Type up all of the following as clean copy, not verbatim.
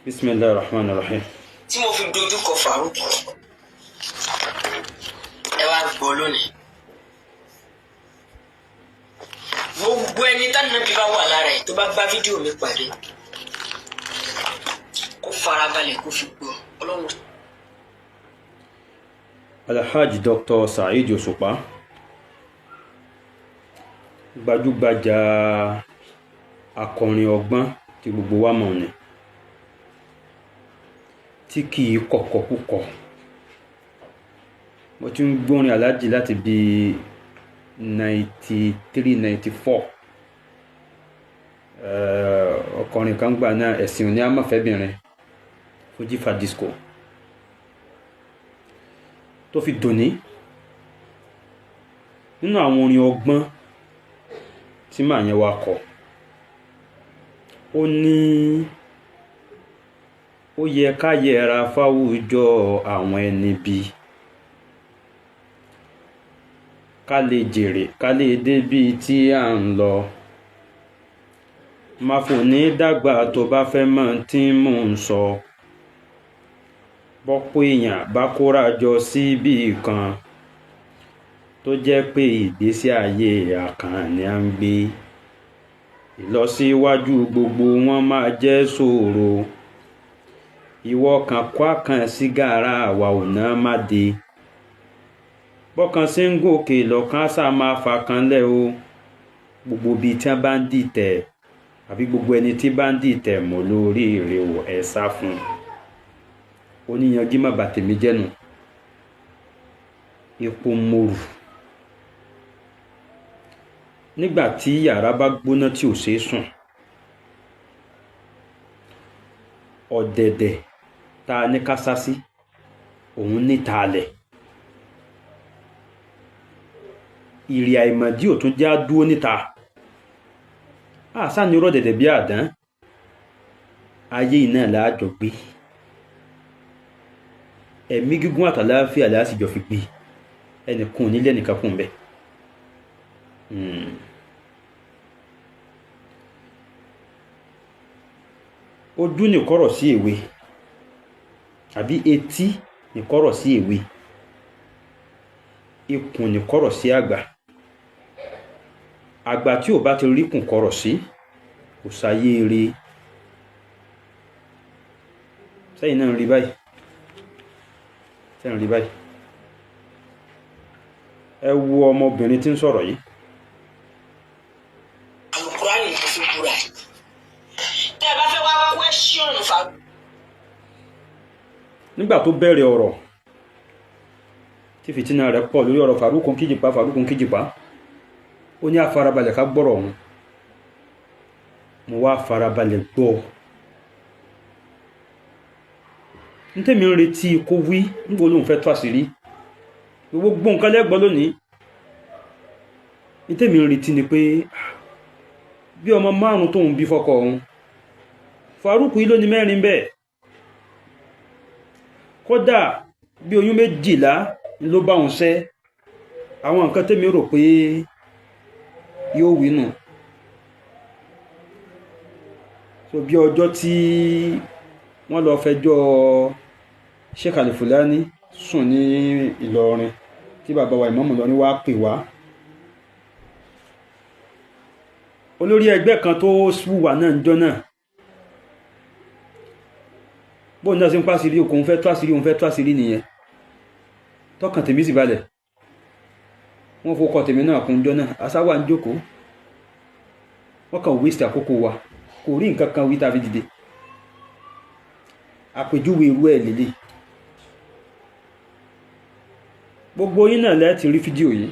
Bismillahir Rahmanir Rahim. Tí mo fi dojú kọ Farouk, ẹ wá gbọ́ lónìí. Gbogbo ẹni tánàbí bá wà lára ẹ̀ tó bá bá fídíò mi pàdé, kó farabalẹ̀ kó fi gbọ́ Ọlọ́run. Alhaji Dr. Saheed Òṣùpá, gbajúgbajà akọrin ọgbọ́n tí gbogbo wa mọ̀ ni, tí kì í kọ̀kọ̀kúkọ̀. Mo ti ń gbórin Alhaji láti bí 93, 94. Ọkọrin kan gbà náà, ẹ̀sìn òní àmọ̀fẹ́bìnrin Fuji Fa Disco, tó fi dòní. Nínú àwọn orin ọgbọ́n tí màá yẹn wá kọ, ó ní ó yẹ ká yẹra fáwùjọ àwọn ẹni bí, ká lè jèrè, ká lè débi tí à ń lọ. Má fò ní dàgbà tó bá fẹ́ mọ̀ tí mò ń sọ. Bọ́pọ̀ èèyàn bá kóra jọ síbì kan tó jẹ́ pé ìgbésí ayé àkànní à ń gbé, ìlọsíwájú gbogbo wọn máa jẹ́ ṣòro. Ìwọ kan kó àkàn sígárà àwa ò ná má de. Bọ́kàn ṣe ń gòkè lọ́kàn á sá máa fà kan lẹ̀ o. Gbogbo ibi tí wọ́n bá ń dìtẹ̀ àbí gbogbo ẹni tí bá ń dìtẹ̀ mọ́ lórí èrè o, ẹ sá fún un. Oníyanjú má bà tèmi jẹ́ nù. Epo moru. Nígbà tí yàrá bá gbóná tí ò ṣeé sùn, ọ̀dẹ̀dẹ̀ tá a ní ká sá sí, òun níta alẹ̀. Ìrì àìmọ̀dí ò tún já dúró níta. Àṣà ni rọ̀dẹ̀dẹ̀ bí àdán. Ayé iná làájọ gbé. Ẹ̀mí gígùn àtàláfíà làásìjọ fi gbé. Ẹnìkan ò ní lẹ́nìkan kún bẹ́ẹ̀. Ojú nìkọ́rọ̀ sí èwe, àbí etí nìkọ́rọ̀ sí èwe, ikùn nìkọ́rọ̀ sí àgbà. Àgbà tí ò bá ti rí kùn kọ́rọ̀ sí, kò sáyé eré. Sẹ́yìn náà ń rí báyìí. Sẹ́yìn ń rí báyìí. Ẹ wo ọmọbìnrin tí ń sọ̀rọ̀ yìí. Àlùkùránì ni mo fi búra ẹ̀. Tẹ́ ẹ bá fẹ́ wá question Farouk. Nígbà tó bẹ̀rẹ̀ ọ̀rọ̀ tí fìtínà rẹ̀ pọ̀ lórí ọ̀rọ̀ Farouk Kíjìpá, Farouk Kíjìpá, ó ní àfarabalẹ̀ ká gbọ́rọ̀ ọ̀hún. Mo wá farabalẹ̀ gbọ́. Ní tèmi ń retí kó wí, níbo lóun fẹ́ tó àṣírí. Gbogbo nǹkan lẹ́gbọ́n lónìí. Ní tèmi ń retí ni pé bí ọmọ márùn-ún tóun bí fọ́kọ òun, Farouk yìí ló ní mẹ́rin bẹ́ẹ̀. Kódà bí oyún 12 ló bá òun ṣẹ́. Àwọn nǹkan tèmi rò pé yóò wí nù. So bí ọjọ́ tí wọ́n lọ fẹjọ́ Sheikh Al-Fulani sùn ní Ìlọrin, tí bàbá wa Ìmáàmù Ìlọrin wá pè wá. Olórí ẹgbẹ́ kan tó wùwà náà ń jọ́ náà, bóun náà ṣe ń pàṣírí, òun fẹ́ tó àṣírí, òun fẹ́ tó àṣírí nìyẹn. Tọkàn tèmi sì balẹ̀. Wọ́n fọkọ tèmi náà kún jọ́ náà, aṣáwà ń jókòó. Wọ́n kàn waste àkókò wa, kò rí nǹkan kan wí tá a fi dìde. Àpèjúwe irú ẹ̀ lélẹ̀. Gbogbo yín náà lẹ́ ti rí fídíò yìí.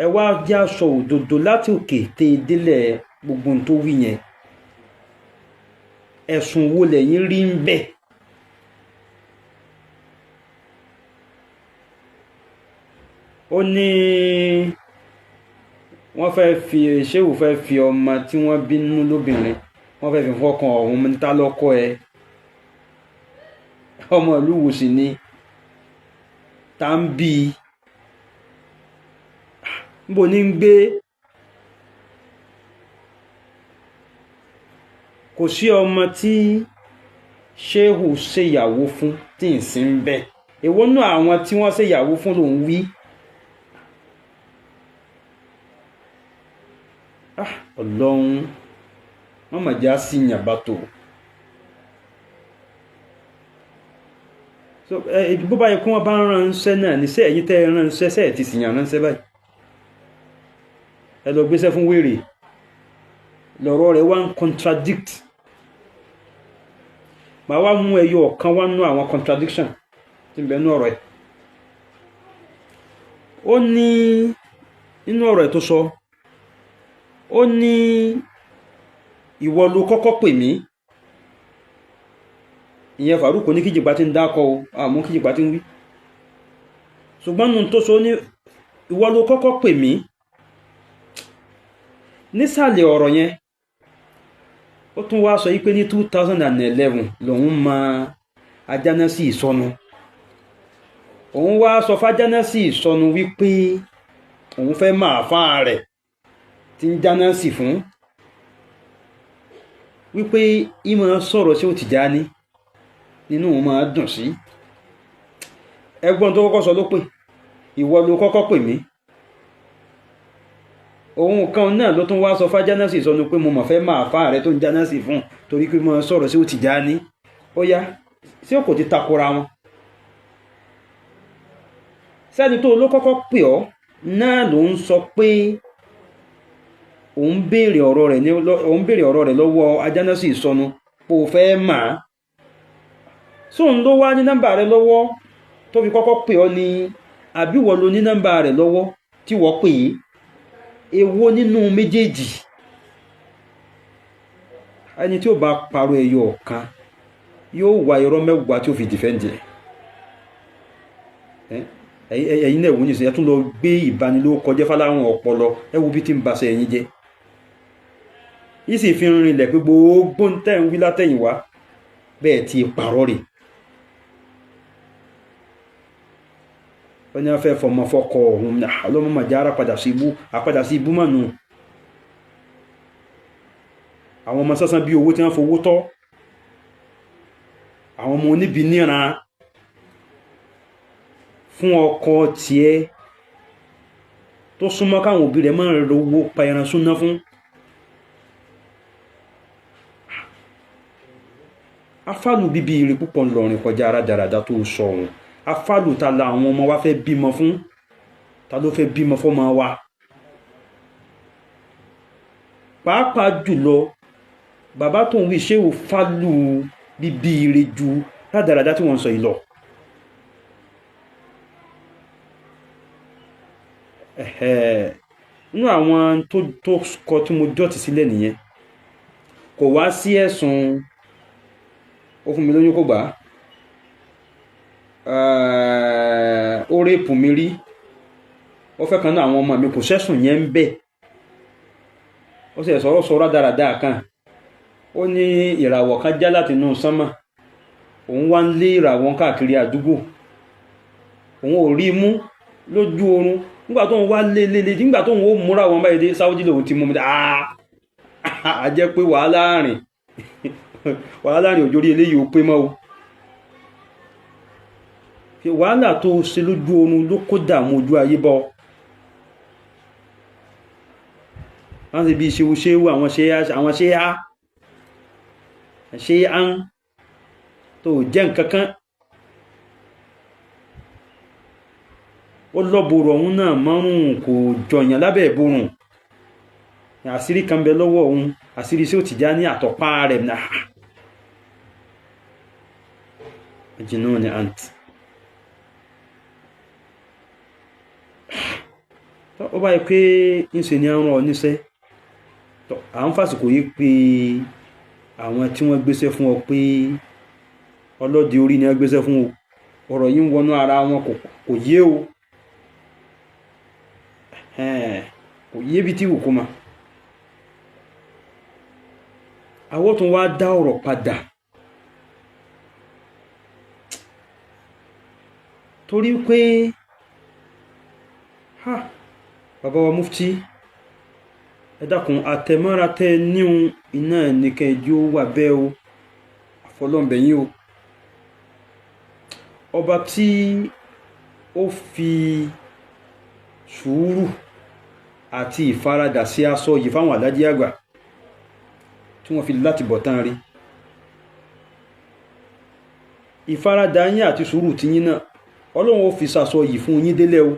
Ẹ wá já sọ òdodo láti òkè tẹ délẹ̀ gbogbo ohun tó wí yẹn. Ẹ̀sùn wo lẹ̀yin rí ń bẹ̀? Ó ní wọ́n fẹ́ fi ṣéwù fẹ́ fi ọmọ tí wọ́n bínú lóbìnrin, wọ́n fẹ́ fi fọkàn ọ̀hún ta lọ́kọ ẹ. Ọmọ ìlú wo sì ni tá ń bí i? Níbo ní ń gbé? Kò sí ọmọ tí Ṣéhù ṣèyàwó fún tí ń sin bẹ́ẹ̀, èwo nú àwọn tí wọ́n ṣèyàwó fún lòún wí? Ọlọ́run wọ́n mà já sí yàbátò. So bó bá yẹ kí wọ́n bá ránṣẹ́ náà ní sẹ́ ẹ̀yin tẹ́ ẹ ránṣẹ́ sẹ́ ẹ̀ ti sì yàn ránṣẹ́ báyìí, ẹ lọ gbéṣẹ́ fún wèrè, lọ́rọ̀ rẹ̀ wá ń contradict. Màá wá mú ẹyọ ọ̀kan wá nú àwọn contradiction tí ń bẹ nú ọ̀rọ̀ ẹ̀. Ó ní nínú ọ̀rọ̀ ẹ̀ tó sọ, ó ní ìwọ ló kọ́kọ́ pè mí. Ìyẹn Farouk ní kíjìpá tí ń dákọ o, àmú kíjìpá tí ń wí. Ṣùgbọ́n nù tó sọ ní ìwọ ló kọ́kọ́ pè mí. Nísàlẹ̀ ọ̀rọ̀ yẹn, ó tún wá sọ yí pé ní 2011 lòun mọ Ajánásì Ìsọnu. Òun wá sọ fájánásì Ìsọnu wípé òun fẹ́ máa fá rẹ̀ tí ń jánásì fún, wípé ìmọ̀ sọ̀rọ̀ sí Tìjání nínú òun máa dùn sí. Ẹgbọ́n tó kọ́kọ́ sọ ló pè, ìwọ ló kọ́kọ́ pè mí. Òun kan náà ló tún wá sọ fájánásì Ìsọnu pé mo mọ̀ fẹ́ máa fá rẹ̀ tó ń jánásì fún torí pé mo sọ̀rọ̀ sí Tìjání. Ó yá, ṣé kò ti takora wọn? Sẹ́ni tó ló kọ́kọ́ pè ọ́ náà ló ń sọ pé òun béèrè ọ̀rọ̀ rẹ̀ ní, òun béèrè ọ̀rọ̀ rẹ̀ lọ́wọ́ Ajánásì Ìsọnu pé o fẹ́ mà á. Sóun ló wá ní nọ́mbà rẹ lọ́wọ́ tó fi kọ́kọ́ pè ọ́ ní, àbí wọ́n ló ní nọ́mbà rẹ̀ lọ́wọ́ tí wọ́n pè é? Èwo nínú méjèèjì? Ẹni tí ó bá parọ́ ẹyọ ọ̀kan yóò wá irọ́ mẹ́wàá tí ó fi dìfẹ́ǹdì ẹ̀. Ẹ̀yin náà wò ní ìsìn, ẹ tún lọ gbé ìbanilórúkọjẹ́ fáláwọn ọpọlọ, ẹ wo bí tí ń baṣẹ ẹ̀yin jẹ́. Yìí sì fi rinlẹ̀ pé gbogbo ń tẹ́ ń wí látẹ̀yìnwá bẹ́ẹ̀ ti parọ́ rè. Wọ́n ní wọ́n fẹ́ fọmọ fọkọ ọ̀hún, ọlọ́mọ màjá ara padà sí ibú, àpadà sí ibú mọ̀nù. Àwọn ọmọ sásán bí owó tí wọ́n fowó tọ́, àwọn ọmọ oníbi níran fún ọkọ tiẹ̀ tó súnmọ́ káwọn òbí rẹ̀ máa ń rówó pa ẹran súná fún. Afálù bíbí ire púpọ̀ ńlọrin kọjá rádaràda tó sọ òun. Afálù ta la àwọn ọmọ wa fẹ́ bímọ fún, ta ló fẹ́ bímọ fọ́mọ wa? Pàápàá jùlọ bàbá tó ń wí ṣé ò fálù bíbí ire ju rádaràda tí wọ́n ń sọ yìí lọ. Nínú àwọn tó kọ tí mo jọ́tì sílẹ̀ nìyẹn. Kò wá sí ẹ̀sùn ó fún mi lóyún kò gbà á, ó rèpù mi rí, ó fẹ́ kan náà àwọn ọmọ mi, kò sẹ́sùn yẹn ń bẹ̀. Ó sì sọ̀rọ̀ sọ̀rọ̀ dáradára kan, ó ní ìràwọ̀ kan já láti inú sánmà, òun wá ń lé ìràwọ̀ káàkiri àdúgbò, òun ò rí mú lójú oorun. Nígbà tóun wá lé lé lé, nígbà tóun ó múra wọn báyìí dé Saudi lòun ti mú mi, á jẹ́ pé wàhálà rìn wàhálà rìn òjò rí eléyìí ó pé mọ́ o. Wàhálà tó ṣe lójú oorun ló kó dààmú ojú ayé bọ́. Wọ́n ti bí ṣewu ṣewu àwọn ṣe á ṣe á ń tó jẹ́ nǹkan kan. Ó lọ́bùrọ̀ òun náà márùn-ún kò jọyàn lábẹ́ ìborùn. Àṣírí kan bẹ lọ́wọ́ òun, àṣírí sí Tìjání àtọ̀pá rẹ̀ náà. Jìnnà ni àǹtí. Ó bá yẹ pé ńṣe ni àrùn oníṣẹ́, à ń fàsìkò yìí pé àwọn tí wọ́n gbéṣẹ́ fún ọ pé ọlọ́dẹ orí ni wọ́n gbéṣẹ́ fún o. Ọ̀rọ̀ yìí ń wọnú ara wọn kò yé o. Kò yé bí tí wù kó ma. Àwọn tún wá dá ọ̀rọ̀ padà. Torí pé bàbá wa mufti, ẹ dákun, àtẹ̀mọ́ra tẹ́ níhun iná nìkan ẹjọ́ wà bẹ́ẹ̀ o. Àfọlọ́nbẹ̀yìn o. Ọba tí ó fi sùúrù àti ìfaradà sí aṣọ yìí fáwọn alájí àgbà tí wọ́n fi láti bọ̀ tán rí. Ìfaradà yín àti sùúrù tí yín náà, Ọlọ́run ó fi sàṣọ yìí fún yín délẹ̀ o.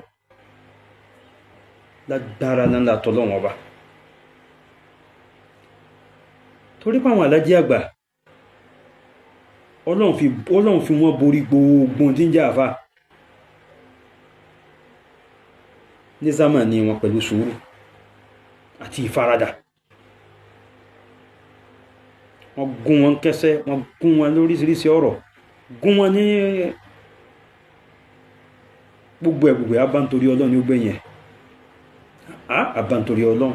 Lágbára ńlá tọ́lọ́run ọba. Torí pé àwọn alájí àgbà, Ọlọ́run fi wọ́n borí gbogbo tí ń jẹ́ àfà ní zamani wọn pẹ̀lú sùúrù àti ìfaradà. Wọ́n gún wọn kẹsẹ́, wọ́n gún wọn lóríṣiríṣi ọ̀rọ̀, gún wọn ní gbogbo ẹ̀, gbogbo ẹ̀ abántorí Ọlọ́run ní ó gbẹ̀yìn ẹ̀. Abántorí Ọlọ́run.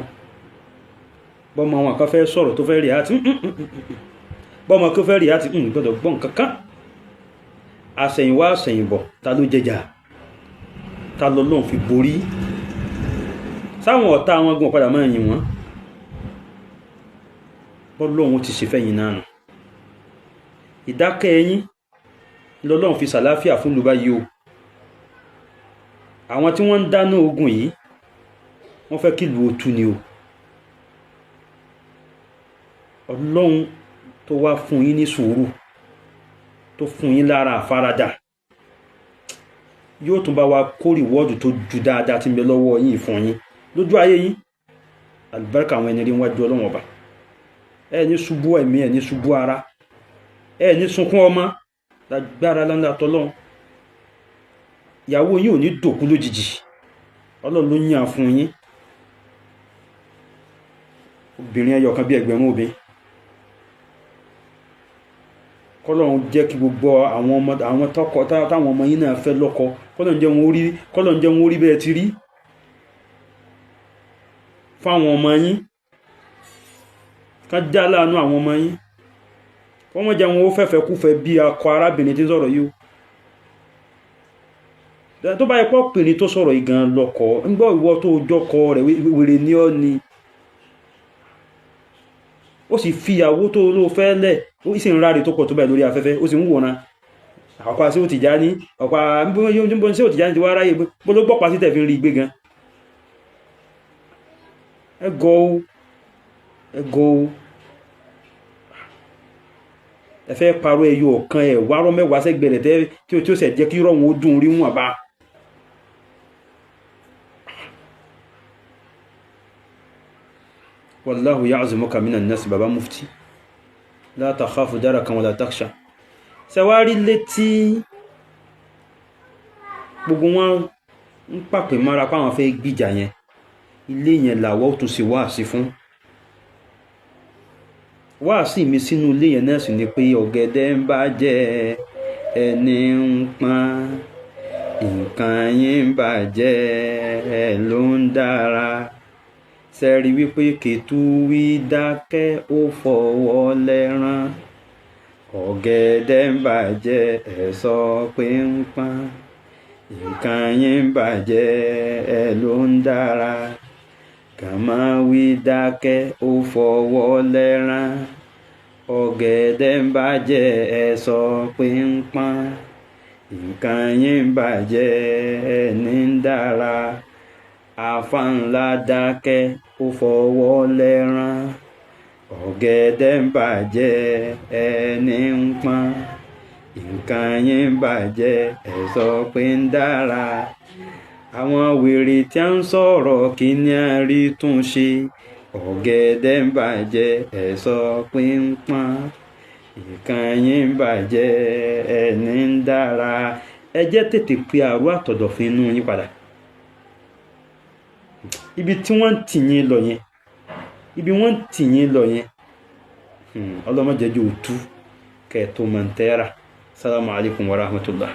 Bọ́mọ àwọn kan fẹ́ sọ̀rọ̀ tó fẹ́ rí àti bọ́mọ kó fẹ́ rí àti gbọ́dọ̀ gbọ́n kankan. Àṣẹ̀yìnwá àṣẹ̀yìnbọ̀, ta ló jẹjà? Ta lọ́lọ́run fi borí? Sáwọn ọ̀tá wọn gùn padà máa yìn wọ́n. Bọ́lọ́run ti ṣe fẹ́yìn náà nù. Ìdákẹ́ ẹ̀yìn lọ́lọ́run fi sàláfíà fún lùbá yìí o. Àwọn tí wọ́n ń dáná ogun yìí, wọ́n fẹ́ kí ìlú ó tú ni o. Ọlọ́run tó wá fún yín ní sùúrù, tó fún yín lára àfaradà, yóò tún bá wa kó rìwọ́ọ̀dù tó ju dáadáa tí ń bẹ lọ́wọ́ yín fún yín lójú ayé yín. Àlùbáríkà àwọn ẹni rí wájú Ọlọ́run ọba. Ẹ ní ṣubú ẹ̀mí, ẹ ní ṣubú ara, ẹ ní sunkún ọmọ lágbára lọ́nà tọ́lọ́run. Ìyàwó yín ò ní dòkú lójijì. Ọlọ́run ló yàn fún yín. Obìnrin ẹyọ kan bí ẹgbẹ̀rún obìnrin. Kọ́lọ́run jẹ́ kí gbogbo àwọn ọmọ, àwọn tọkọ táwọn ọmọ yín náà fẹ́ lọ́kọ, kọ́lọ́run jẹ́ wọn ó rí, kọ́lọ́run jẹ́ wọn ó rí bẹ́ẹ̀ ti rí fáwọn ọmọ yín. Ká já láàánú àwọn ọmọ yín. Wọ́n mọ̀ jẹ́ wọn ó fẹ́fẹ́ kúfẹ́ bí akọ arábìnrin tí ń sọ̀rọ̀ yìí o. Tó bá yẹ pọ́ pìnrin tó sọ̀rọ̀ yìí gan lọ́kọ, ń gbọ́ ìwọ tó jọkọ rẹ̀ wèrè ní ọ́ ni. Ó sì fi ìyàwó tó ló fẹ́ lẹ̀, ó sì ń ráre tó pọ̀ tó báyìí lórí afẹ́fẹ́, ó sì ń wòran. Ọ̀pá sí Òtìjání, ọ̀pá sí Òtìjání ti wá ráyè, bó ló gbọ́pàá sí tẹ̀ fi ń rí gbé gan. Ẹ gọ̀ o, ẹ gọ̀ o. Ẹ fẹ́ parọ́ ẹyọ ọ̀kan ẹ̀ wárọ́ mẹ́wàá sẹ́gbẹ̀ẹ́ rẹ̀ tẹ́ tí ó sì jẹ́ kí rọ̀hún ó dùn rí wọ̀n bá. Wallahu ya'zimuka minan nas, baba mufti. La takhafu darakan wala takhsha. Ṣé wá rí létí gbogbo wọn ń pàpè mọ́ra pé àwọn fẹ́ gbìjà yẹn. Ilé yẹn làwọ́ ó tún ṣe wáàsí fún. Wáàsí mi sínú ilé yẹn náà sì ni pé ọ̀gẹ̀dẹ̀ ń bàjẹ́ ẹni ń pọ́n, nǹkan yín ń bàjẹ́ ẹ ló ń dára. Ṣé rí wípé kètù wí dákẹ́ ó fọwọ́ lẹ́rán. Ọ̀gẹ̀dẹ̀ ń bàjẹ́ ẹ sọ pé ń pọ́n, nǹkan yín ń bàjẹ́ ẹ ló ń dára. Kàmá wí dákẹ́ ó fọwọ́ lẹ́rán. Ọ̀gẹ̀dẹ̀ ń bàjẹ́ ẹ sọ pé ń pọ́n, nǹkan yín ń bàjẹ́ ẹ ní ń dára. Àfá ńlá dákẹ́ ó fọwọ́ lẹ́rán. Ọ̀gẹ̀dẹ̀ ń bàjẹ́ ẹni ń pọ́n, nǹkan yín ń bàjẹ́ ẹ sọ pé ń dára. Àwọn wèrè tí a ń sọ̀rọ̀ kí ni a rí tún ṣe. Ọ̀gẹ̀dẹ̀ ń bàjẹ́ ẹ sọ pé ń pọ́n, nǹkan yín ń bàjẹ́ ẹni ń dára. Ẹ jẹ́ tètè pe àrò àtọ̀dọ̀fin inú yín padà. Ibi tí wọ́n ń tì yín lọ yẹn, ibi wọ́n ń tì yín lọ yẹn, ọlọ́mọdé jẹ́ òtú kẹ́ ẹ tó máa ń tẹ́ra. Salamu alaykum wa rahmatullah.